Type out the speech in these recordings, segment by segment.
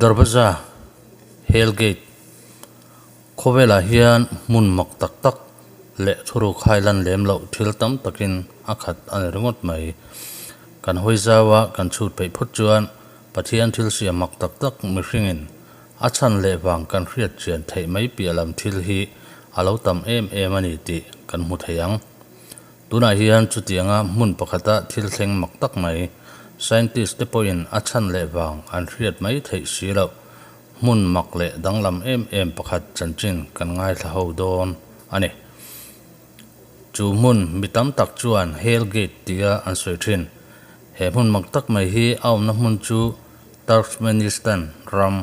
Darbaza, Hell Gate, Khawvelah hian hmun mak tak tak leh thuruk hailan lem loh thil tam takin a khat a ni ringawt mai. Kan hawi zau a, kan chhut peih phawt chuan Pathian thil siam mak tak tak mihringin a chhan leh vang kan hriat chian theih mai piah lam thil hi a lo tam em em a ni tih kan hmu thei ang. Tunah hian chutianga hmun pakhata thil thleng mak tak mai, scientist te pawhin a chhan leh vang an hriat mai theih si loh, hmun mak leh danglam em em pakhat chanchin kan ngaithla ho dawn a ni. Chu hmun mi tam tak chuan Hell Gate tia an sawi thin. He hmun mak tak mai hi a awmna hmun chu Turkmenistan ram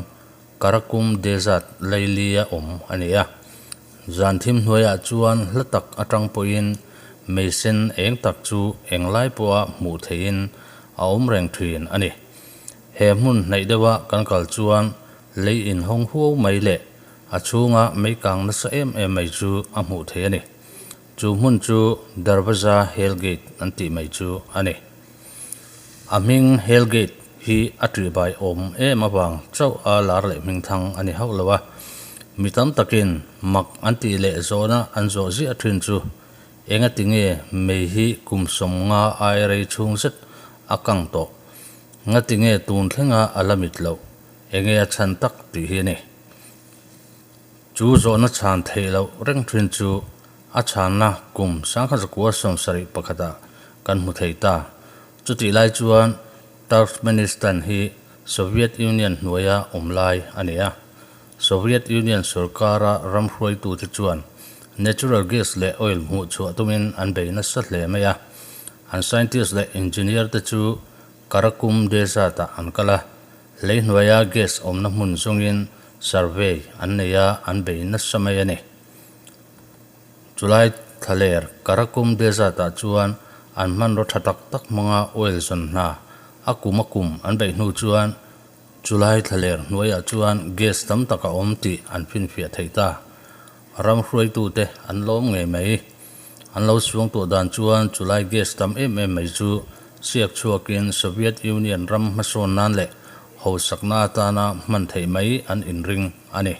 Karakum Desert Lailia awm a ni a. Zan thim hnuaiah chuan hla tak atang pawhin mei sen eng tak chu englai pawha hmuh theihin a awm reng thin a ni. He hmun hnaih deuha kan kal chuan lei inhawng huau mai leh a chhunga mei kang nasa em em mai chu a hmuh theih a ni. Chu hmun chu Darwaza Hell Gate an tih mai chu a ni. A hming Hell Gate hi a ṭihbai awm em avang chauh a lar leh hmingthang a ni hauh lo a. Mi tam takin mak an tih leh zawhna an zawh ziah ṭhin chu engati nge mei hi kum 50 ai rei chhung zet a kang tawh? Ngati nge tun thlenga a la mit loh? Enge a chhan tak tih hi a ni. Chu zawhna chhan theih loh reng thin chu a chhanna kum 1971 ah kan hmu thei ta. Chutih lai chuan Turkmenistan hi Soviet Union hnuaia awm lai a ni a. Soviet Union sorkara ram hruaitute chuan natural gas leh oil hmuh chhuah tumin an bei nasa hle mai a. An scientist leh engineer te chu Karakum Desert ah an kal a, lei hnuaia gas awmna hmun zawngin survey an nei a, an bei nasa mai a ni. Chulai thlaler Karakum Desert ah chuan an hmanraw tha tak tak hmanga oil zawn hna a kum a kum an beih hnu chuan chulai thlaler hnuaiah chuan gas tam tak a awm tih an finfiah thei ta. Ram hruaitute an lawm ngei mai. An lo suang tawh dan chuan chulai gas tam em em mai chu siak chhuakin Soviet Union ram hmasawn nan leh hausakna atana hman theih mai an inring a ni.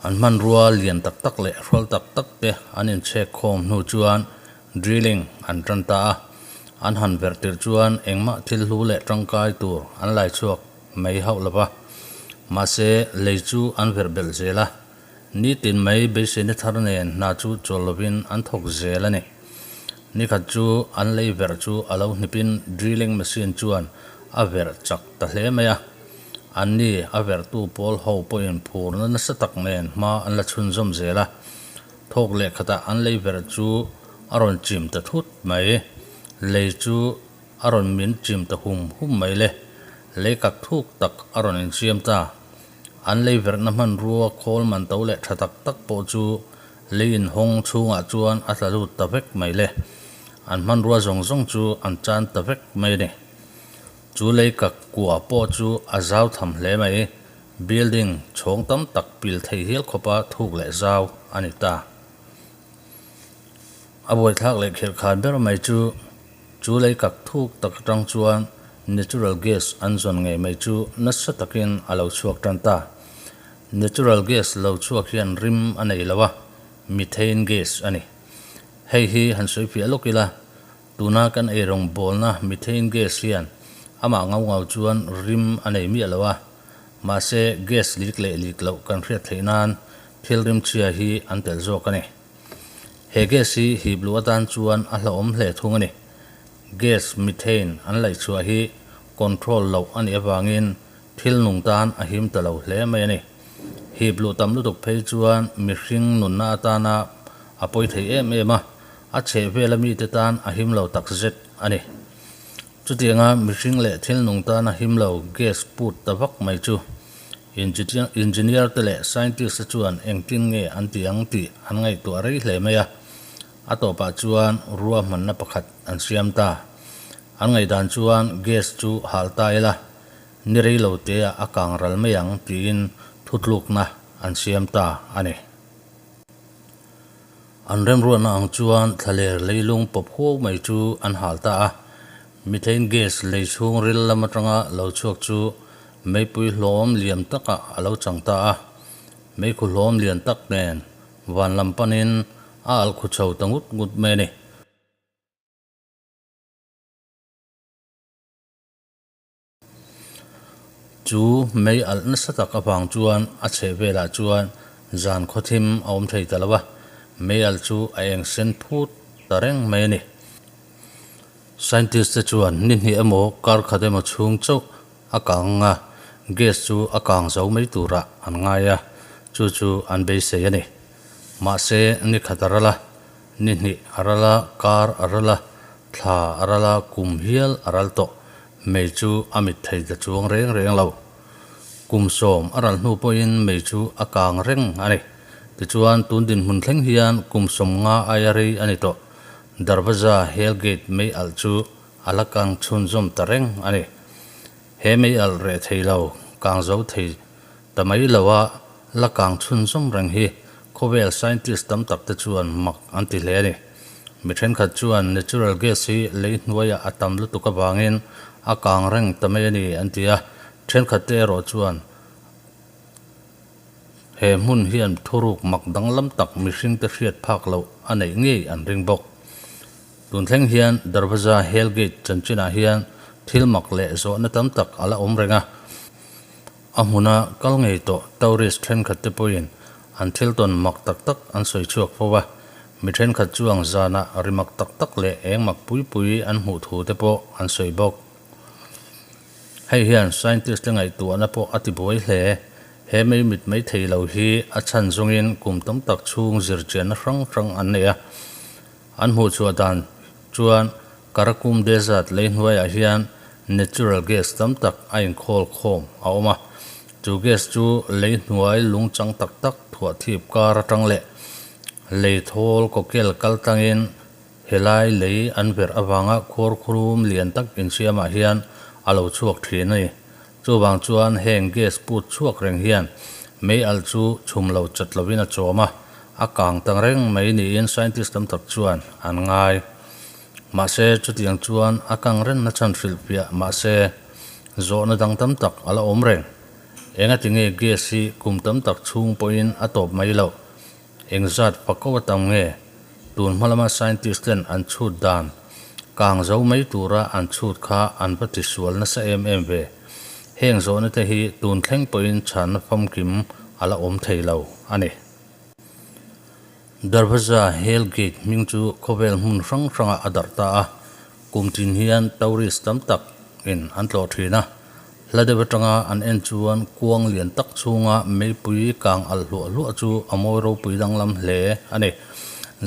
An hmanrua lian tak tak leh hrual tak tak te an inchhek khawm hnu chuan drilling an tan ta a, an han verh tirh chuan engmah thil hlu leh tangkai tur an lai chhuak mai hauh lo va. Mahse, lei chu an verh belh zel a. Nitin mai beiseina thar nen hna chu chawl lovin an thawk zel a ni. Nikhat chu an lei verh chu a lo hnipin drilling machine chuan a verh chak ta hle mai a. Anni a verhtu pawl ho pawhin phurna nasa tak nen hma an la chhunzawm zel a. Thawk leh khatah an lei verh chu a rawn chim ta thut mai. Lei chu a rawn min chim ta hum hum mai le. Lei kak thuk tak a rawn insiam ta. An lei verhna hmanrua khawl man to leh tha tak tak pawh chu lei inhawng chhungah chuan a tla lut ta vek mai le. An hmanrua zawng zawng chu an chan ta vek mai a ni. Chu lei kak kua pawh chu a zau tham hle mai. Building chhawng tam tak pil thei hial khawpa thuk leh zau a ni ta. A buaithlak leh khirhkhan ber mai chu Chu lei kak thuk tak atang chuan natural gas an zawn ngei mai chu nasa takin a lo chhuak tan ta. Natural gas lo chhuak hian rim a nei lo a, methane gas a ni. Hei hi han sawi fiah lawk ila, tuna kan eirawng bawlna methane gas hian amah ngau ngau chuan rim a nei miah lo a, mahse gas lik leh lik loh kan hriat theih nan thil rimchhia hi an telh zawk a ni. He gas hi hip luh atan chuan a hlauhawm hle thung a ni. Gas methane an laihchhuah hi control loh a nih avangin thil nung tan a him ta lo hle mai a ni. Hip luh tam lutuk phei chuan mihring nunna atana a pawi thei em em a, a chheh vela mite tan a him lo takzet a ni. Chutianga mihring leh thil nung tana him lo gas put ta vak mai chu Engineer te leh scientist te chuan engtin nge an ti ang tih an ngaihtuah rei hle mai a. A tawpah chuan ruahmanna pakhat an siam ta. An ngaihdan chuan gas chu hal ta ila, ni rei lo teah a kang ral mai ang tiin thutlukna an siam ta a ni. An remruatna ang chuan thlaler leilung pawp huau mai chu an hal ta a. Methane gas lei chhung ril lam atanga lo chhuak chu Meipui hlawm lian takah a lo chang ta a, meikhu hlawm lian tak nen van lam panin a alh khu chho ta ngut ngut mai a ni. Chu mei alh nasa tak avang chuan a chheh velah chuan zan khawthim a awm thei ta lo a, mei alh chu a eng sen phut ta reng mai a ni. Scientist te chuan ni hnih emaw kar khat emaw chhung chauh a kang a, gas chu a kang zo mai turah an ngai a, chu chu an beisei a ni. Mahse ni khat a ral a, ni hnih a ral a, kar a ral a, thla a ral a, kum hial a ral tawh. Mei chu a mit thei ta chuang reng reng lo. Kum sawm a ral hnu pawhin mei chu a kang reng a ni. Tichuan tun dinhmun thleng hian kum sawmnga aia rei a ni tawh. Darwaza Hell Gate mei alh chu a la kang chhunzawm ta reng a ni. He mei alh reh thei lo, kang zo thei ta mai lo a la kang chhunzawm reng hi khawvel scientist tam tak te chuan mak an ti hle a ni. Mi thenkhat chuan natural gas hi lei hnuaiah a tam lutuk avangin a kang reng ta mai a ni an ti a, thenkhat te erawh chuan He hmun hian thuruk mak danglam tak mihringte hriat phak loh a neih ngei an ring bawk. Tun thleng hian Darwaza Hell Gate chanchinah hian thil mak leh zawhna tam tak a la awm reng a. A hmuna kal ngei tawh tourist thenkhatte pawhin an thil tawn mak tak tak an sawi chhuak fo a. Mi thenkhat chuang zanah ri mak tak tak leh eng mak pui pui an hmuh thu te pawh an sawi bawk. Hei hian scientist te ngaihtuahna pawh a ti buai hle. He mei mit mai thei lo hi a chhan zawngin kum tam tak chhung zirchianna hrang hrang an nei a. An hmuhchhuah dan chuan Karakum Desert lei hnuaiah hian natural gas tam tak a inkhawl khawm a awm a. Chu gas chu lei hnuai lungchang tak tak thuah thip kar atang leh lei thawl kawkel kal tlangin Helai lei an verh avanga khuarkhurum lian tak insiamah hian a lo chhuak thin a ni. Chuvang chuan heng gas put chhuak reng hian mei alh chu chhum lo chat lovin a chawm a, a kang ta reng mai niin scientist tam tak chuan an ngai. Mahse, chutiang chuan a kang renna chhan hrilhfiah mahse, zawhna dang tam tak a la awm reng. Engati nge gas hi kum tam tak chhung pawhin a tawp mai loh? Engzat fako a tam nge? Tun hma lama scientist ten an chhut dan kang zo mai tura an chhut kha an va tisual nasa em em ve. Heng zawhna te hi tun thleng pawhin chhanna famkim a la awm thei lo a ni. Darwaza Hell Gate hming chu khawvel hmun hrang hrangah a darh ta a, kum tin hian tourist tam tak in an tlawh thin a. Hla deuh atanga an en chuan kuang lian tak chhunga meipui kang alh hluah hluah chu a mawi ropui danglam hle a ni.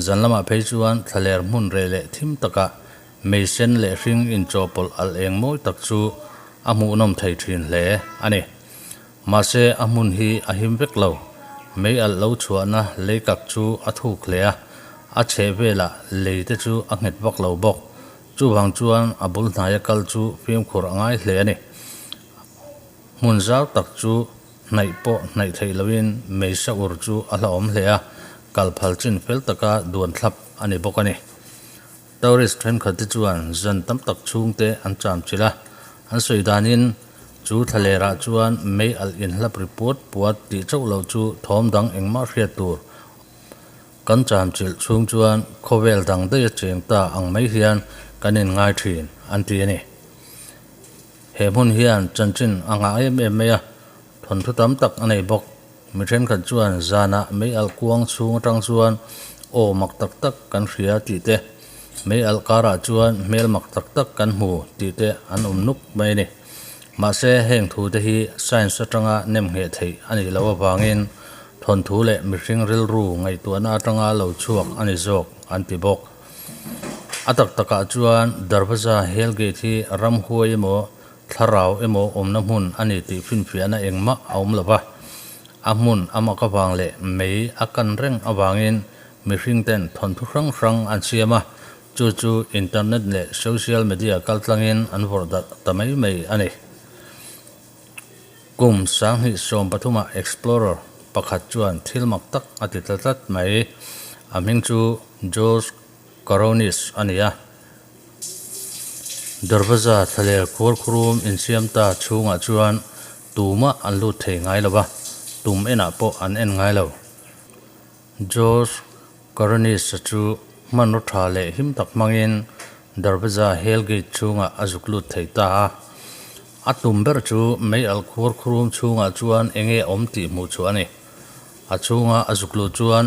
Zan lamah phei chuan thlaler hmun reh leh thim takah mei sen leh hring inchawhpawlh alh eng mawi tak chu a hmuhnawm thei thin hle a ni. Mahse a hmun hi a him vek lo. Mei alh lo chhuahna lei kak chu a thuk hle a, a chheh velah lei te chu a nghet vak lo bawk. Chuvang chuan a bul hnaia kal chu fimkhur a ngai hle a ni. Hmun zau tak chu hnaih pawh hnaih theih loin meisa ur chu a hlauhawm hle a, kal phal chin fel taka duan thlap a ni bawk a ni. Tourist thenkhat te chuan zan tam tak chhungte an cham chilh a, an sawi danin chu thlalerah chuan mei alh inhlap ri puat puat tih chauh loh chu thawm dang engmah hriat tur Kan chamchilh chhung chuan khawvel dang daih a cheng ta ang mai hian kan inngai thin, an ti a ni. He hmun hian chanchin a ngah em em mai a, thawnthu tam tak a nei bawk. Mi thenkhat chuan zanah mei alh kuang chhung atang chuan aw mak tak tak kan hria tih te, mei alh karah chuan hmel mak tak tak kan hmu tih te an awm nuk mai a ni. Mahse, heng thute hi science atanga nemngheh theih a nih loh avangin thawnthu leh mihring rilru ngaihtuahna atanga lo chhuak a ni zawk an ti bawk. A tak takah chuan Darwaza Hell Gate hi ramhuai emaw thlarau emaw awmna hmun a ni tih finfiahna engmah a awm lo va. A hmun a mak avang leh mei a kan reng avangin mihring ten thawnthu hrang hrang an siam a, Chu chu internet leh social media kaltlangin an vawrh darh ta mai mai a ni. Kum 2013 ah explorer pakhat chuan thil mak tak a ti tla tlat mai. A hming chu George Kourounis a ni a. Darwaza thlaler khuarkhurum insiam ta chhungah chuan. Tumah an lut thei ngai lo va, tum enah pawh an en ngai lo. George Koronis-a chu hmanraw tha leh him tak hmangin Darwaza Hell Gate chhungah a zuk lut thei ta a. A tum ber chu mei alh khuar khurum chhungah chuan enge awm tih hmuh chhuah a ni. A chhunga a zuk luh chuan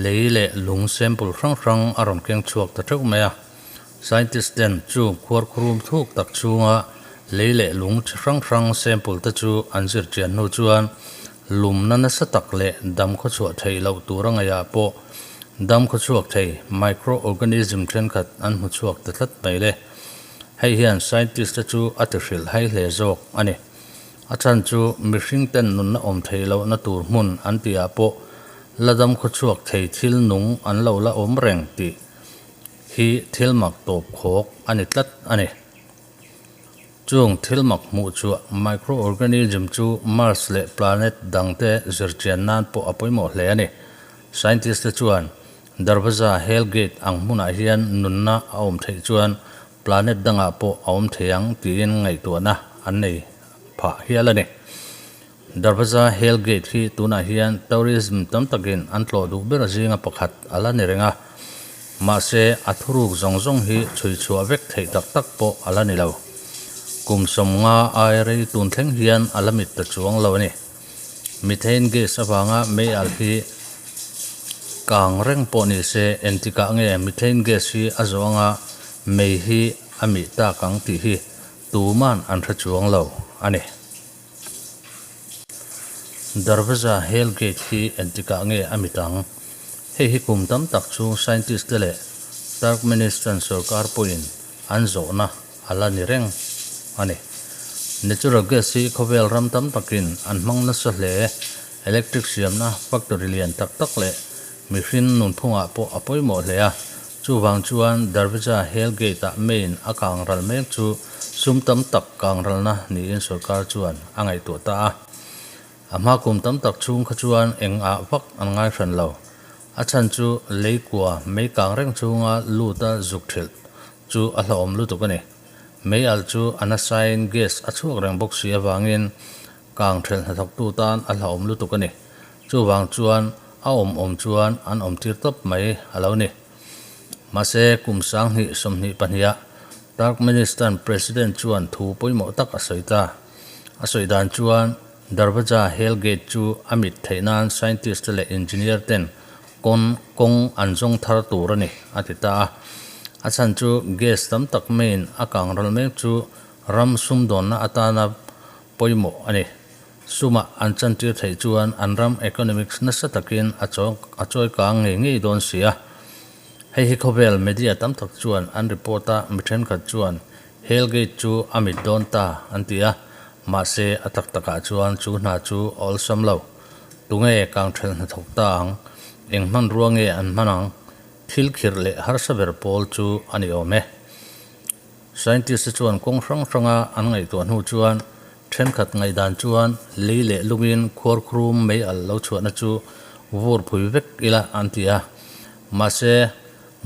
lei leh lung sample hrang hrang a rawn keng chhuak ta teuh mai a. Scientist ten chu khuar khurum thuk tak chhunga lei leh lung chi hrang hrang sample te chu an zir chian hnu chuan lumna nasa tak leh dam khawchhuah theih loh tur a ngaihah pawh dam khawchhuak thei microorganism thenkhat an hmu chhuak ta tlat mai le. Hei hian scientist te chu a ti hrilh hai hle zawk a ni. A chhan chu mihring ten nunna awm theih lohna tur hmun an tihah pawh la dam khawchhuak thei thil nung an lo la awm reng tih hi thil mak tawp khawk a ni tlat a ni. Chung thil mak hmuh chhuah microorganism chu Mars leh planet dangte zirchian nan pawh a pawimawh hle a ni. Scientist te chuan Darwaza Hell Gate ang hmunah hian nunna a awm theih chuan planet dangah pawh a awm thei ang tiin ngaihtuahna an nei phah hial a ni. Darwaza Hell Gate hi tunah hian tourism tam takin an tlawh duh ber zinga pakhat a la ni reng a, mahse a thuruk zawng zawng hi chhui chhuah vek theih tak tak pawh a la ni lo. Kum 50 ai rei tun thleng hian a la mit ta chuang lo a ni. Methane gas avanga mei alh hi kang reng pawh ni se entikah nge methane gas hi a zawh anga mei hi a mih tak ang tih hi tuman an hre chuang lo a ni. Darwaza Hell Gate hi entikah nge a mit ang? Hei hi kum tam tak chhung scientist te leh Turkmenistan sorkar pawhin an zawhna a la ni reng a ni. Natural gas hi khawvel ram tam takin an hmang nasa hle. Electric siamna factory lian tak tak leh mihring nunphungah pawh a pawimawh hle a. Chuvang chuan Darwaza Hell Gate-ah main a kang ral mek chu sum tam tak kang ralna niin sorkar chuan a ngaihtuah ta a. A hma kum tam tak chhung kha chuan eng ah vak an ngai hran lo. A chhan chu leikua mei kang reng chhunga luta zuk thelh chu a hlauhawm lutuk a ni. Mei alh chu a nasain gas a chhuak reng bawk si avangin kang thelh hnathawktu tan a hlauhawm lutuk a ni. Chuvang chuan a awm awm chuan an awm tir tawp mai a lo ni. Mahse kum 2022 ah Turkmenistan President chuan thu pawimawh tak a sawi ta. A sawi dan chuan Darwaza Hell Gate chu a mit theih nan scientist te leh engineer ten kawn kawng an zawng thar tur a ni, a ti ta a. A chhan chu gas tam tak maiin a kang ral mek chu ram sumdawnna atana pawimawh a ni. Sumah an chantir theih chuan an ram economics nasa takin a a chawi kang ngei ngei dawn si a. Hei hi khawvel media tam tak chuan an report a, mi thenkhat chuan Hell Gate chu a mit dawn ta an ti a, mahse a tak takah chuan chu hna chu a awlsam lo. Tunge kangthelh hnathawk ta ang? Eng hmanrua nge an hman ang? Thil khirh leh harsa ber pawl chu a ni awm e. Scientist te chuan kawng hrang hranga an ngaihtuah hnu chuan thenkhat ngaihdan chuan lei leh lungin khuarkhurum mei alh lo chhuahna chu vur phui vek ila an ti a. Mahse,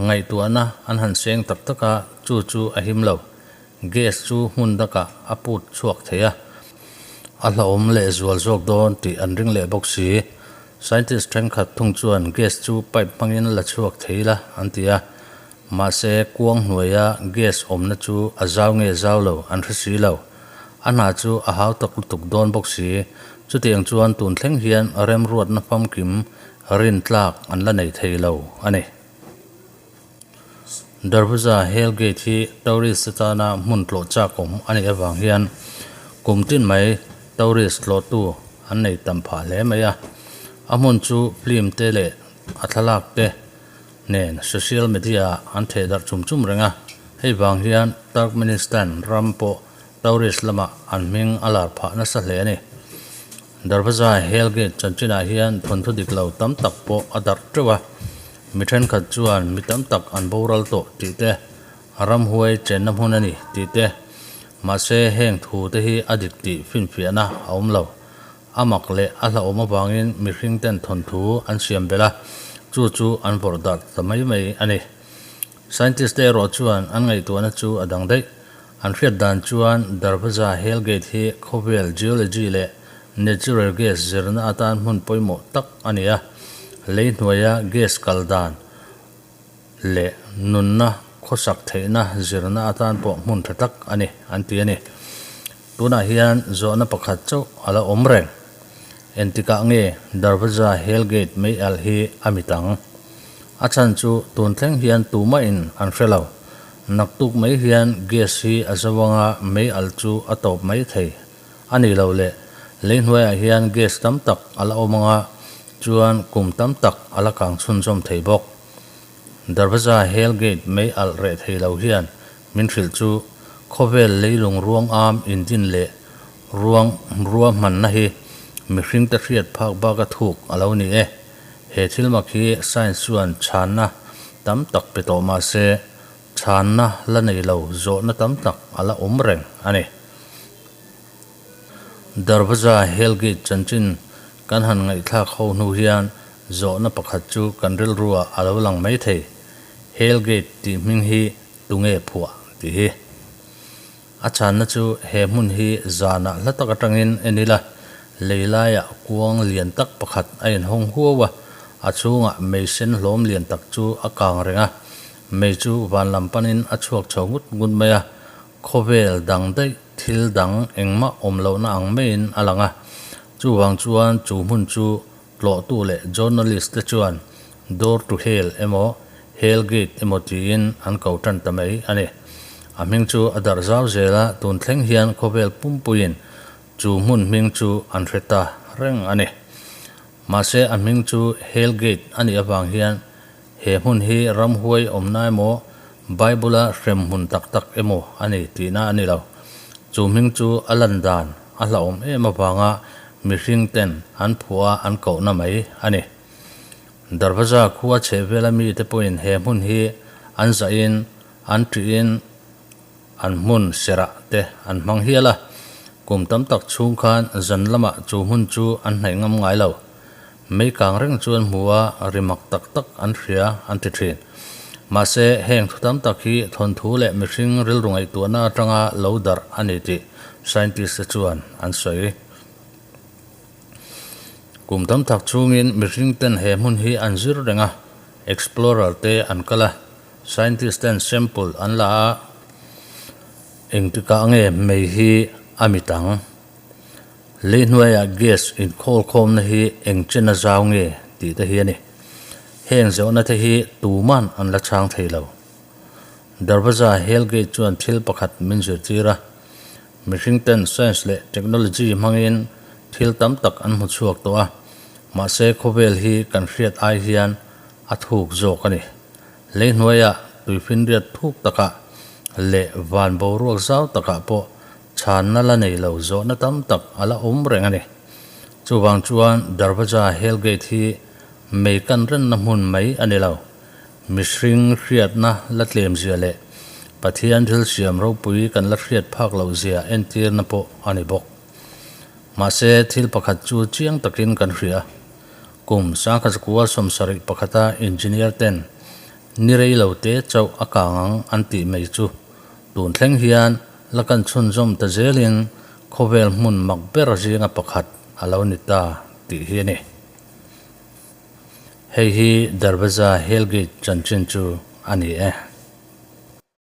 ngaihtuahna an han seng tak tak a, chu chu a him lo. Gas chu hmun dakah a put chhuak thei a, a hlauhawm leh zual zawk dawn tih an ring leh bawk si. Scientist thenkhat thung chuan gas chu pipe hmangin la chhuak thei ila an ti a. Mahse, kuang hnuaia gas awmna chu a zau nge zau lo an hre si lo. A hna chu a hau tak lutuk dawn bawk si. Chutiang chuan tun thleng hian remruatna famkim rin tlak an la nei thei lo a ni. Darwaza Hell Gate hi tourist atana hmun tlawh chak awm a nih avang hian kum tin mai tourist tlawhtu an nei tam phah hle mai a. A hmun chu film te leh a thlalak te nen social media ah an theh darh chum chum reng a, hei vang hian Turkmenistan ram pawh tourist lamah an hming a lar phah nasa hle a ni. Darwaza Hell Gate chanchinah hian thawnthu dik lo tam tak pawh a darh teuh a, mi thenkhat chuan mi tam tak an boral tawh tih te, ramhuai chenna hmun a ni tih te, mahse heng thu te hi a dik tih finfiahna a awm lo. A mak leh a hlauhawm avangin mihring ten thawnthu an siam belh a, chu chu an vawrh darh ta mai mai a ni. Scientist te erawh chuan an ngaihtuahna chu a dang daih. An hriat dan chuan Darvaza Hell Gate hi khawvel geology leh natural gas zirna atan hmun pawimawh tak a ni a, lei hnuaia gas kal dan leh nunna khawsak theihna zirna atan pawh hmun tha tak a ni, an ti a ni. Tunah hian zawhna pakhat chauh a la awm reng. Engtikah nge Darvaza Hell Gate mei alh hi a mit ang? A chhan chu tun thleng hian tumahin an hre lo. Naktuk mai hian gas hi a zo anga mei alh chu a tawp mai thei a ni lo le. Lei hnuaiah hian gas tam tak a la awm anga chuan kum tam tak a la kang chhunzawm thei bawk. Darvaza Hell Gate mei alh reh thei lo hian min hrilh chu khawvel leilung ruang am indin leh ruang ruahmanna hi mihringte hriat phak baka thuk a lo ni e. He thil mak hi science chuan chhanna tam tak pe tawh mah se, chhanna la nei lo zawhna tam tak a la awm reng a ni. Darvaza Hell Gate chanchin kan han ngaihthlak ho hnu hian zawhna pakhat chu kan rilruah a lo lang mai thei, Hell Gate tih hming hi tunge phuah tih hi. A chhanna chu he hmun hi zanah hla tak atangin en ila, lei laiah kuang lian tak pakhat a inhawng huau a, a chhungah mei sen hlawm lian tak chu a kang reng a, mei chu van lam panin a chhuak chho ngut ngut mai a, khawvel dang daih thil dang engmah awm lohna ang maiin a lang a. Chuvang chuan chu hmun chu tlawhtu leh journalist te chuan Door to Hell emaw Hell Gate emaw tiin an ko tan ta mai a ni. A hming chu a darh zau zel a, tun thleng hian khawvel pumpuiin chu hmun hming chu an hre ta reng a ni. Mahse a hming chu Hell Gate a nih avang hian he hmun hi ramhuai awmna emaw Bible-a hrem hmun tak tak emaw a ni tihna a ni lo. Chu hming chu a lan dan a hlauhawm em avanga mihring ten an phuah a an kohna mai a ni. Darvaza khua chhehvela mite pawhin he hmun hi an zahin an ṭihin an hmun serah te an hmang hial a. Kum tam tak chhung khan zan lamah chu hmun chu an hnaih ngam ngai lo. Mei kang reng chu an hmu a, ri mak tak tak an hria an ti thin. Mahse, heng thu tam tak hi thawnthu leh mihring rilru ngaihtuahna atanga lo darh a ni tih scientist te chuan an sawi. Kum tam tak chhungin mihring ten he hmun hi an zir reng a, explorer te an kal a, scientist ten sample an la a, engtikah nge mei hi a mit ang? Lei hnuaiah gas inkhawlkhawmna hi eng chen a zau nge tih te hi a ni. Heng zawhna te hi tuman an la chhang thei lo. Darvaza Hell Gate chuan thil pakhat min zirtir a, mihring ten science leh technology hmangin thil tam tak an hmu chhuak tawh a, mahse khawvel hi kan hriat ai hian a thuk zawk a ni. Lei hnuaiah tuifinriat thuk takah leh van boruak zau takah pawh Chhanna la nei lo zawhna tam tak a la awm reng a ni. Chuvang chuan Darvaza Hell Gate hi mei kan renna hmun mai a ni lo. Mihring hriatna la tlem zia leh Pathian thil siam ropui kan la hriat phak loh zia entirna pawh a ni bawk. Mahse thil pakhat chu chiang takin kan hria. Kum sangkhatzakua 71 pakhata engineer ten ni rei lo te chauh a kang ang an tih mai chu tun thleng hian La kan chhunzawm ta zelin khawvel hmun mak ber zinga pakhat a lo ni ta tih hi a ni. Hei hi Darbaza Hell Gate chanchin chu a ni e.